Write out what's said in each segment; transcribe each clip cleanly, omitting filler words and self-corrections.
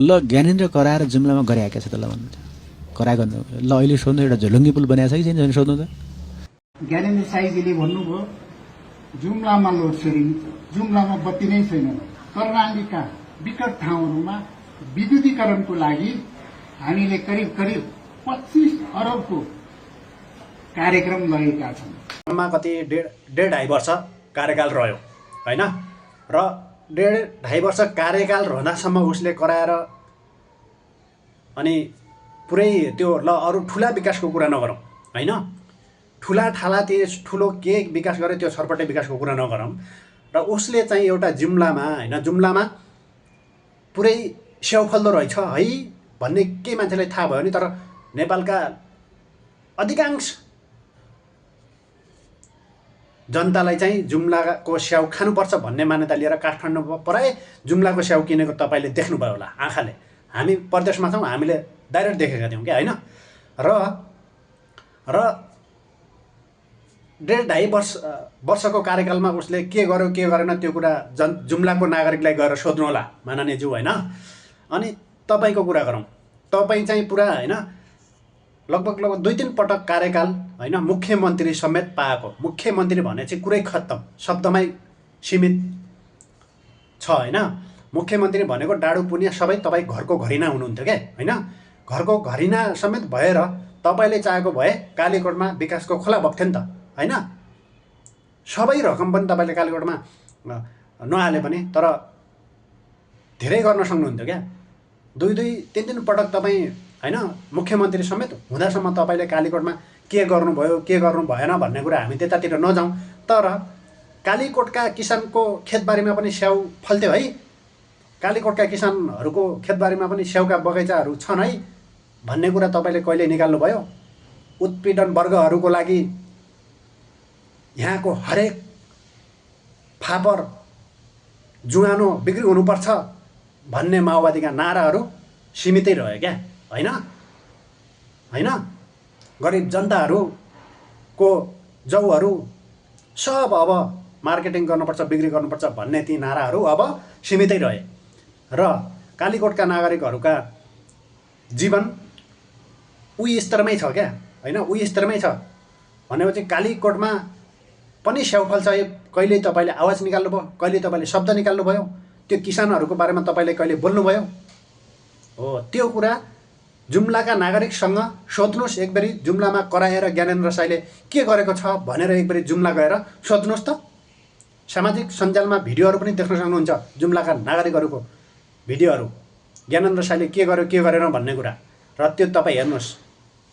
ल ज्ञानेन्द्र कराएर जुम्लामा गराएका छ त ल भन्नु करा गर्नु ल अहिले सोध्नु एउटा झोलुङ्गी पुल बनाएको छ कि छैन सोध्नु त ज्ञानेन्द्र साईजीले भन्नुभयो जुम्लामा लोड सेडिङ, जुम्लामा बत्ती नै छैन। कर्णालीका विकट ठाउँहरूमा विद्युतीकरणको लागि हामीले करिब करिब 25 अरबको कार्यक्रम लगेका छौँ। कति डेढ ढाई वर्ष कार्यकाल रह्यो हैन, र डेढ ढाई वर्ष कार्यकाल रहँदासम्म उसले कराएर अनि पुरै त्यो ल अरू ठुला विकासको कुरा नगरौँ हैन, ठुला ठाला ठुलो के विकास गरे त्यो छरपटे विकासको कुरा नगरौँ, र उसले चाहिँ एउटा जुम्लामा हैन, जुम्लामा पुरै स्याउ फल्दो रहेछ है भन्ने केही मान्छेलाई थाहा भयो नि, तर नेपालका अधिकांश जनतालाई चाहिँ जुम्लाको स्याउ खानुपर्छ भन्ने मान्यता लिएर काठमाडौँ पराए जुम्लाको स्याउ किनेको तपाईँले देख्नुभयो होला आँखाले। हामी प्रदेशमा छौँ, हामीले डाइरेक्ट देखेका थियौँ क्या होइन। र डेढ ढाई वर्षको कार्यकालमा उसले के गर्यो के गरेन त्यो कुरा जुम्लाको नागरिकलाई गएर सोध्नु होला माननीयज्यू होइन। अनि तपाईँको कुरा गरौँ, तपाईँ चाहिँ पुरा होइन लगभग 2-3 पटक कार्यकाल होइन मुख्यमन्त्री समेत पाएको। मुख्यमन्त्री भने चाहिँ कुरै खत्तम, शब्दमै सीमित छ होइन। मुख्यमन्त्री भनेको डाडु पुनिया सबै तपाईँ घरको घरिना हुनुहुन्थ्यो क्या होइन। घरको घरिना समेत भएर तपाईँले चाहेको भए कालीकोटमा विकासको खोला बग्थ्यो नि त होइन। सबै रकम पनि तपाईँले कालीकोटमा नहाले पनि तर धेरै गर्न सक्नुहुन्थ्यो क्या। 2-3 पटक तपाईँ होइन मुख्यमन्त्री समेत हुँदासम्म तपाईँले कालीकोटमा के गर्नुभयो के गर्नु भएन भन्ने कुरा हामी त्यतातिर नजाउँ, तर कालीकोटका किसानको खेतबारीमा पनि स्याउ फल्थ्यो है, कालीकोटका किसानहरूको खेतबारीमा पनि स्याउका बगैँचाहरू छन् है भन्ने कुरा तपाईँले कहिले निकाल्नुभयो? उत्पीडन वर्गहरूको लागि यहाँको हरेक फापर जुवानो बिक्री हुनुपर्छ भन्ने माओवादीका नाराहरू सीमितै रह्यो क्या होइन होइन। गरिब जनताहरूको जौहरू सब अब मार्केटिङ गर्नुपर्छ बिक्री गर्नुपर्छ भन्ने ती नाराहरू अब सीमितै रहे, र कालीकोटका नागरिकहरूका जीवन उही स्तरमै छ क्या होइन, उही स्तरमै छ भनेपछि कालीकोटमा पनि स्याउ फल्छ कहिले तपाईँले आवाज निकाल्नुभयो, कहिले तपाईँले शब्द निकाल्नुभयो, त्यो किसानहरूको बारेमा तपाईँले कहिले बोल्नुभयो? हो त्यो कुरा जुम्लाका नागरिकसँग सोध्नुहोस् एकबेरी। जुम्लामा कराएर ज्ञानेन्द्र साईले के गरेको छ भनेर एकबेरी जुम्ला गएर सोध्नुहोस् त। सामाजिक सञ्जालमा भिडियोहरू पनि देख्न सक्नुहुन्छ, जुम्लाका नागरिकहरूको भिडियोहरू, ज्ञानेन्द्र साईले के गर्यो के गरेन भन्ने कुरा। र त्यो तपाईँ हेर्नुहोस्,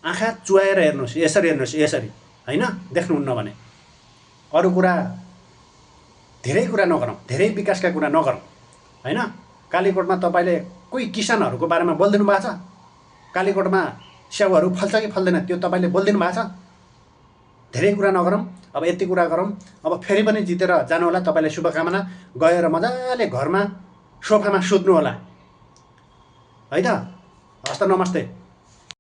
आँखा चुहाएर हेर्नुहोस्, यसरी हेर्नुहोस्, यसरी होइन, देख्नुहुन्न भने। अरू कुरा धेरै कुरा नगरौँ, धेरै विकासका कुरा नगरौँ होइन। कालीकोटमा तपाईँले कोही किसानहरूको बारेमा बोलिदिनु भएको छ? कालीकोटमा स्याउहरू फल्छ कि फल्दैन त्यो तपाईँले बोलिदिनु भएको छ? धेरै कुरा नगरौँ, अब यति कुरा गरौँ। अब फेरि पनि जितेर जानु होला, तपाईँले शुभकामना। गएर मजाले घरमा सोफामा सुत्नु होला है त। हस्त नमस्ते।